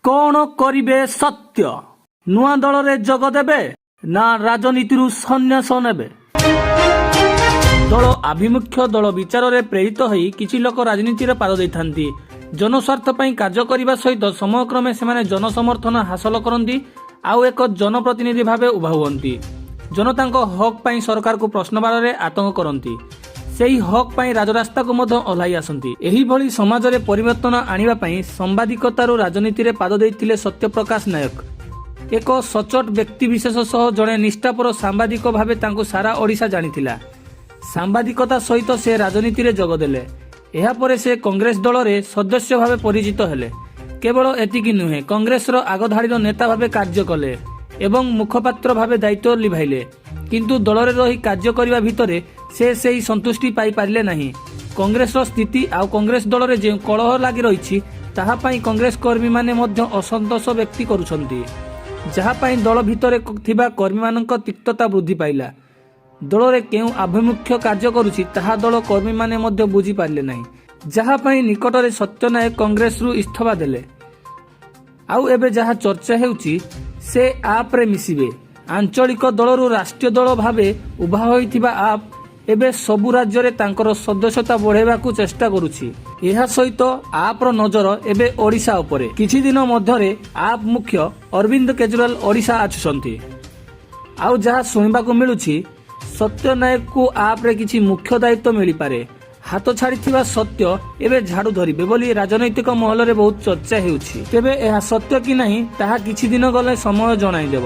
କ'ଣ କରିବେ ସତ୍ୟ? ନୂଆ ଦଳରେ ଯୋଗ ଦେବେ ନା ରାଜନୀତିରୁ ସନ୍ନ୍ୟାସ ନେବେ? ଦଳ ଆଭିମୁଖ୍ୟ, ଦଳ ବିଚାରରେ ପ୍ରେରିତ ହୋଇ କିଛି ଲୋକ ରାଜନୀତିରେ ପାଦ ଦେଇଥାନ୍ତି। ଜନସ୍ୱାର୍ଥ ପାଇଁ କାର୍ଯ୍ୟ କରିବା ସହିତ ସମୟକ୍ରମେ ସେମାନେ ଜନସମର୍ଥନ ହାସଲ କରନ୍ତି ଆଉ ଏକ ଜନପ୍ରତିନିଧି ଭାବେ ଉଭା ହୁଅନ୍ତି। ଜନତାଙ୍କ ହକ୍ ପାଇଁ ସରକାରକୁ ପ୍ରଶ୍ନବାଣରେ ଆତଙ୍କ କରନ୍ତି। ସେହି ହକ୍ ପାଇଁ ରାଜରାସ୍ତାକୁ ମଧ୍ୟ ଓହ୍ଲାଇ ଆସନ୍ତି। ଏହିଭଳି ସମାଜରେ ପରିବର୍ତ୍ତନ ଆଣିବା ପାଇଁ ସାମ୍ବାଦିକତାରୁ ରାଜନୀତିରେ ପାଦ ଦେଇଥିଲେ ସତ୍ୟପ୍ରକାଶ ନାୟକ। ଏକ ସଚ୍ଚୋଟ ବ୍ୟକ୍ତିବିଶେଷ ସହ ଜଣେ ନିଷ୍ଠାପର ସାମ୍ବାଦିକ ଭାବେ ତାଙ୍କୁ ସାରା ଓଡ଼ିଶା ଜାଣିଥିଲା। ସାମ୍ବାଦିକତା ସହିତ ସେ ରାଜନୀତିରେ ଯୋଗ ଦେଲେ। ଏହାପରେ ସେ କଂଗ୍ରେସ ଦଳରେ ସଦସ୍ୟ ଭାବେ ପରିଚିତ ହେଲେ। କେବଳ ଏତିକି ନୁହେଁ, କଂଗ୍ରେସର ଆଗଧାଡ଼ିର ନେତା ଭାବେ କାର୍ଯ୍ୟ କଲେ ଏବଂ ମୁଖପାତ୍ର ଭାବେ ଦାୟିତ୍ୱ ଲିଭାଇଲେ। କିନ୍ତୁ ଦଳରେ ରହି କାର୍ଯ୍ୟ କରିବା ଭିତରେ ସେ ସେହି ସନ୍ତୁଷ୍ଟି ପାଇପାରିଲେ ନାହିଁ। କଂଗ୍ରେସର ସ୍ଥିତି ଆଉ କଂଗ୍ରେସ ଦଳରେ ଯେଉଁ କଳହ ଲାଗି ରହିଛି, ତାହା ପାଇଁ କଂଗ୍ରେସ କର୍ମୀମାନେ ମଧ୍ୟ ଅସନ୍ତୋଷ ବ୍ୟକ୍ତ କରୁଛନ୍ତି, ଯାହା ପାଇଁ ଦଳ ଭିତରେ ଥିବା କର୍ମୀମାନଙ୍କ ତିକ୍ତତା ବୃଦ୍ଧି ପାଇଲା। ଦଳରେ କେଉଁ ଆଭିମୁଖ୍ୟ କାର୍ଯ୍ୟ କରୁଛି, ତାହା ଦଳ କର୍ମୀମାନେ ମଧ୍ୟ ବୁଝିପାରିଲେ ନାହିଁ, ଯାହା ପାଇଁ ନିକଟରେ ସତ୍ୟ ନାୟକ କଂଗ୍ରେସରୁ ଇସ୍ତଫା ଦେଲେ। ଆଉ ଏବେ ଯାହା ଚର୍ଚ୍ଚା ହେଉଛି, ସେ ଆପ୍ରେ ମିଶିବେ। ଆଞ୍ଚଳିକ ଦଳରୁ ରାଷ୍ଟ୍ରୀୟ ଦଳ ଭାବେ ଉଭା ହୋଇଥିବା ଆପ୍ ଏବେ ସବୁ ରାଜ୍ୟରେ ତାଙ୍କର ସଦସ୍ୟତା ବଢ଼ାଇବାକୁ ଚେଷ୍ଟା କରୁଛି। ଏହା ସହିତ ଆପ୍ର ନଜର ଏବେ ଓଡ଼ିଶା ଉପରେ। କିଛି ଦିନ ମଧ୍ୟରେ ଆପ୍ ମୁଖ୍ୟ ଅରବିନ୍ଦ କେଜରିୱାଲ ଓଡ଼ିଶା ଆସୁଛନ୍ତି। ଆଉ ଯାହା ଶୁଣିବାକୁ ମିଳୁଛି, ସତ୍ୟ ନାୟକକୁ ଆପ୍ରେ କିଛି ମୁଖ୍ୟ ଦାୟିତ୍ୱ ମିଳିପାରେ। ହାତ ଛାଡ଼ିଥିବା ସତ୍ୟ ଏବେ ଝାଡୁ ଧରିବେ ବୋଲି ରାଜନୈତିକ ମହଲରେ ବହୁତ ଚର୍ଚ୍ଚା ହେଉଛି। ତେବେ ଏହା ସତ୍ୟ କି ନାହିଁ, ତାହା କିଛି ଦିନ ଗଲେ ସମୟ ଜଣାଇଦେବ।